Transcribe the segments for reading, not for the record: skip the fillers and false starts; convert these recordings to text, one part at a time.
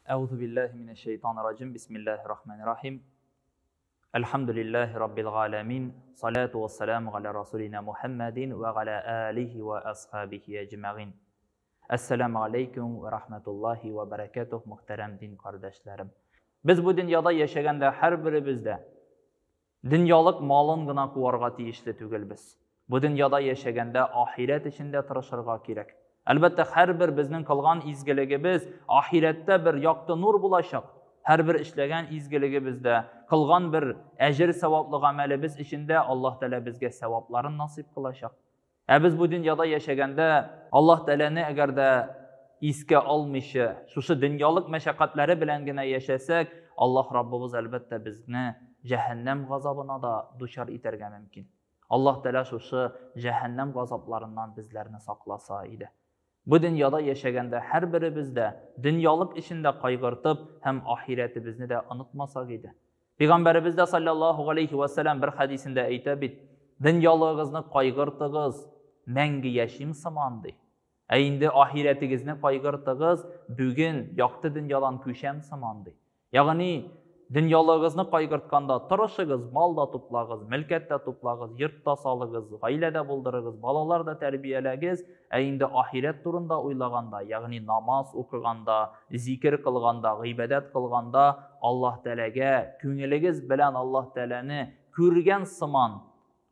Әүзу биллаһи минәш шәйтанир раҗим. Бисмиллаһир рахманир рахим. Әлхәмдүлиллаһи раббил галәмин. Салату вассаламу галя расулина Мухаммадин ва галя алихи ва асхабихи әҗмәгин. Әссәламу алейкум ва рахматуллаһи ва баракатуһ, мөхтәрәм дин кардәшләрем. Без бу дөньяда яшәгәндә һәрберебез дә дөньялык малын гына куарга тиешле түгелбез. Бу дөньяда яшәгәндә ахирәт өчен дә тырышырга кирәк. Әлбәттә, һәрбер безнең кылган изгелегебез ахирәттә бер якты нур булачак. Һәрбер эшләгән изгелегебездә, кылган бер әҗер саваплы гамәлебез эчендә Аллаһ Тәгалә безгә савапларын насыйп кылачак. Ә без бу дөньяда яшәгәндә Аллаһ Тәгаләне әгәр дә искә алмыйча, шушы дөньялык мәшәкатьләре белән генә яшәсәк, Аллаһ Раббыбыз әлбәттә безне җәһәннәм газабына да дучар итәргә мөмкин. Аллаһ Тәгалә шушы җәһәннәм газапларыннан безләрне сакласа иде. Бу дөньяда яшәгәндә һәрберебез дә дөньялык өчен дә кайгыртып һәм ахирәтебезне дә онытмасак иде. Пәйгамбәребез дә саллаллаһу галәйһи вә сәлам бер хәдисендә әйтә бит, дөньялыгызны кайгыртыгыз, мәңге яшим сыман ди. Ә инде ахирәтегезне кайгыртыгыз, бүген якты дөньядан күчәм сыман ди. Ягъни, дөньялыгызны кайгыртканда тырышыгыз, мал да туплагыз, мөлкәт тә туплагыз, йорт та салыгыз, гаилә дә булдырыгыз, балалар да тәрбияләгез, ә инде ахирәт турында уйлаганда, ягъни намаз укыганда, зикер кылганда, гыйбадәт кылганда Аллаһ Тәгаләгә күңелегез белән Аллаһ Тәгаләне күргән сыман,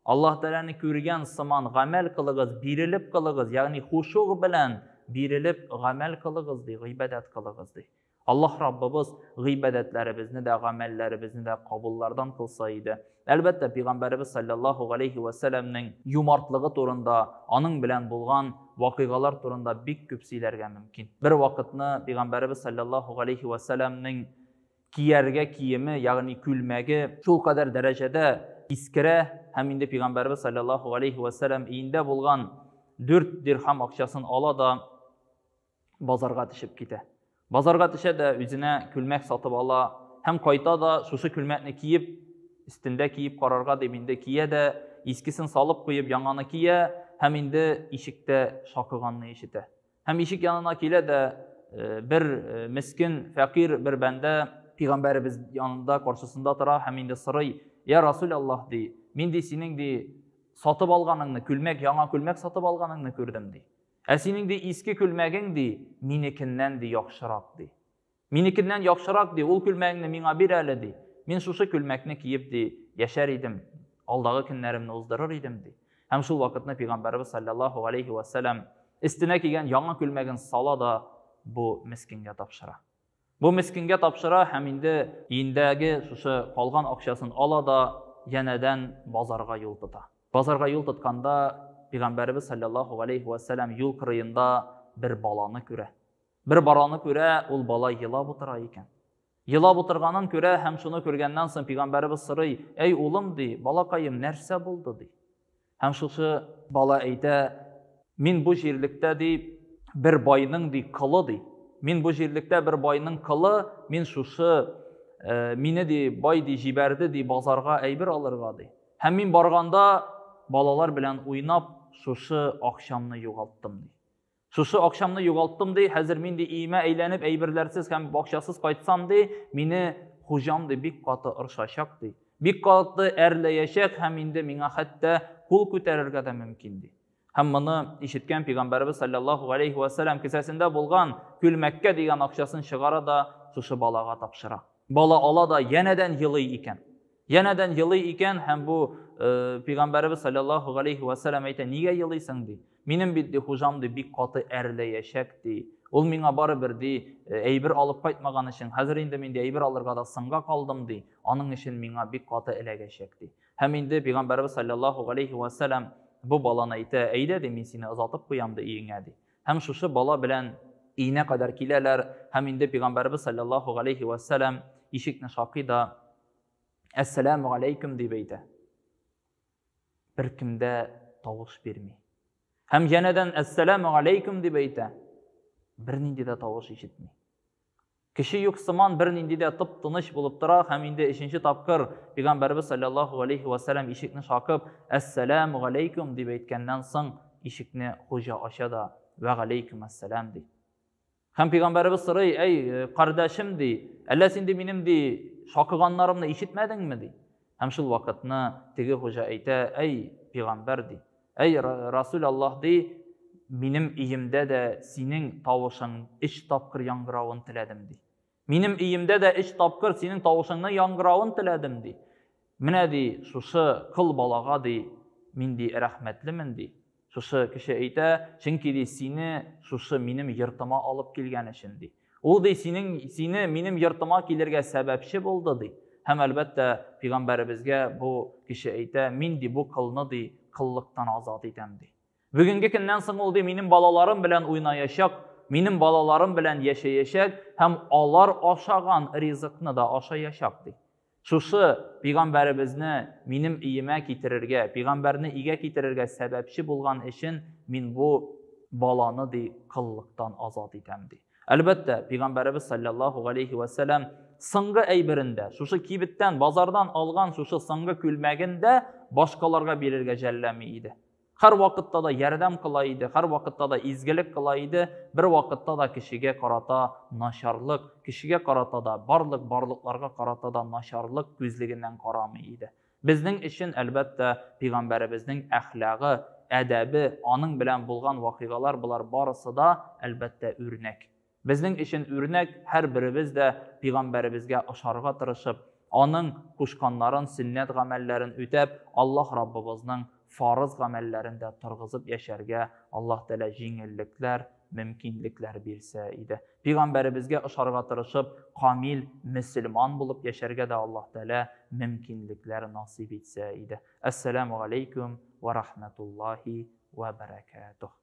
Аллаһ Тәгаләне күргән сыман гамәл кылыгыз, бирелеп кылыгыз, ягъни хушуг белән бирелеп гамәл кылыгыз ди, гыйбадәт кылыгыз ди. Аллаһ Раббыбыз гыйбадәтләребезне дә, гамәлләребезне дә кабуллардан кылса иде. Әлбәттә, Пәйгамбәребез салләллаһу галәйһи вә сәлләмнең юмартлыгы турында, аның белән булган вакыйгалар турында бик күп сөйләргә мөмкин. Бер вакытны Пәйгамбәребез салләллаһу галәйһи вә сәлләмнең кияргә киеме, ягъни күлмәге шулкадәр дәрәҗәдә искерә һәм инде Пәйгамбәребез салләллаһу галәйһи вә сәлләм өендә булган 4 дирхам акчасын ала да базарга төшеп китә. Базарга төшә дә үзенә күлмәк сатып ала һәм кайта да шушы күлмәкне киеп, өстендә киеп карарга дип инде кия дә, искесен салып куеп яңаны кия һәм инде ишектә шакыганны ишетә. Һәм ишек янына килә дә э, бер э, мескен, фәкыйрь бер бәндә пәйгамбәребез янында каршысында тора һәм инде сорый: "Я Расул Аллаһ, ди, мин ди синең ди сатып алганыңны, күлмәк, яңа күлмәк сатып алганыңны күрдем, ди. Ә синең, ди, иске күлмәгең, ди, минекеннән, ди, яхшырак, ди. Минекеннән яхшырак, ди, ул күлмәгеңне миңа бир әле, ди. Мин шушы күлмәкне киеп, ди, яшәр идем, алдагы көннәремне уздырыр идем, ди. Һәм шул вакытны пәйгамбәребез саллаллаһу алейхи ва сәлам өстенә кигән яңа күлмәген сала да бу мескенгә тапшыра. Бу мескенгә тапшыра һәм инде өендәге шушы калган акчасын ала да янәдән базарга юл тота. Базарга юл тотканда Пәйгамбәребез саллаллаһу галәйһи вә сәлам юл кырыенда бер баланы күрә. Бер баланы күрә, ул бала елап утыра икән. Елап утырганын күрә һәм шуны күргәннән соң Пәйгамбәребез сорый: "Әй улым, ди, балакаем, нәрсә булды?" ди. Һәм шушы бала әйтә, мин бу җирлектә, ди, бер байның, ди, колы, ди. Мин бу җирлектә бер байның колы, мин шушы э, мине, ди, бай, ди, җибәрде, ди, базарга әйбер алырга, ди. Һәм мин барганда балалар белән уйнап, шушы акчамны югалттым, ди. Шушы акчамны югалттым, ди, хәзер мин, ди, өемә әйләнеп, әйберләрсез һәм акчасыз кайтсам, ди, мине хуҗам, ди, бик каты оршачак, ди. Бик каты әрләячәк һәм инде миңа хәтта кул күтәрергә дә мөмкин, ди. Һәм моны ишеткән пәйгамбәребез саллаллаһу алейхи ва сәлам кесәсендә булган күлмәккә дигән акчасын чыгара да шушы балага тапшыра. Бала ала да янәдән елый икән. Янәдән елый икән һәм бу э, пәйгамбәребез саллаллаһу галәйһи ва сәлам әйтә, нигә елыйсың ди. Минем бит ди хуҗам ди бик каты әрләячәк ди. Ул миңа барыбер ди э, әйбер алып кайтмаган өчен, хәзер инде мин ди әйбер алырга да соңга калдым ди. Аның өчен миңа бик каты эләгәчәк ди. Һәм инде пәйгамбәребез саллаллаһу галәйһи ва сәлам бу баланы әйтә, әйдә ди, мин сине озатып куям ди өеңә ди. Һәм шушы бала белән өенә кадәр киләләр, һәм инде пәйгамбәребез саллаллаһу галәйһи ва сәлам ишекне шакый да, Әссәләмү галәйкүм дип әйтә. Беркем дә тавыш бирми. Һәм янәдән Әссәләмү галәйкүм дип әйтә. Бернинди дә тавыш ишетми. Кеше юк сыман бернинди дә тып-тыныч булып тора һәм инде өченче тапкыр Пәйгамбәребез саллаллаһу галәйһи ва сәлам ишекне шакып, Әссәләмү галәйкүм дип әйткәннән соң ишекне хуҗа ача да, Вә галәйкүм әссәлам ди. Һәм пәйгамбәребез сорый, әй, э, кардәшем, ди, әллә син ди минем ди шакыганнарымны ишетмәдеңме, ди. Һәм шул вакытны теге хуҗа әйтә, әй, пәйгамбәр, ди, әй, Расул Аллаһ, ди, минем өемдә дә синең тавышың өч тапкыр яңгыравын теләдем, ди. Минем өемдә дә өч тапкыр синең тавышыңны яңгыравын теләдем, ди. Менә, ди, шушы кол балага, ди, мин, ди, рәхмәтлемен, ди. Шушы кеше әйтә, чөнки, ди, сине шушы минем йортыма алып килгән өчен, ди. Ул, ди, синең, сине минем йортыма килергә сәбәпче булды, ди. Һәм, әлбәттә, пәйгамбәребезгә бу кеше әйтә, мин, ди, бу кылны, ди, кыллыктан азат итәм, ди. Бүгенге көннән соң ул, ди, минем балаларым белән уйнаячак, минем балаларым белән яшәячәк һәм алар ашаган ризыкны да ашаячак, ди. Шушы пәйгамбәребезне минем өемә китерергә, пәйгамбәрне өйгә китерергә сәбәпче булган өчен мин бу баланы, ди, кыллыктан азат итәм, ди. Әлбәттә, пәйгамбәребез саллаллаһу галәйһи вә сәлам соңгы әйберендә, шушы кибеттән, базардан алган шушы соңгы күлмәген дә башкаларга бирергә жәлләми иде. Һәр вакытта да ярдәм кыла иде, һәр вакытта да изгелек кыла иде, бер вакытта да кешегә карата начарлык, кешегә карата да, барлык барлыкларга карата да начарлык күзлегеннән карамый иде. Безнең өчен, әлбәттә, пәйгамбәребезнең әхлагы, әдәбе, аның белән булган вакыйгалар, болар барысы да, әлбәттә, үрнәк. Безнең өчен үрнәк, һәрберебез дә пәйгамбәребезгә ошарга тырышып, аның кушканнарын, сөннәт гамәлләрен үтәп, Аллаһ Раббыбызның фарыз гамәлләрен дә торгызып яшәргә Аллаһ Тәгалә җиңеллекләр, мөмкинлекләр бирсә иде. Пәйгамбәребезгә ошарга тырышып, камил мөселман булып яшәргә дә Аллаһ Тәгалә мөмкинлекләр насыйп итсә иде. Әссәламү галәйкүм вә рахмәтуллаһи вә бәрәкәтүһ.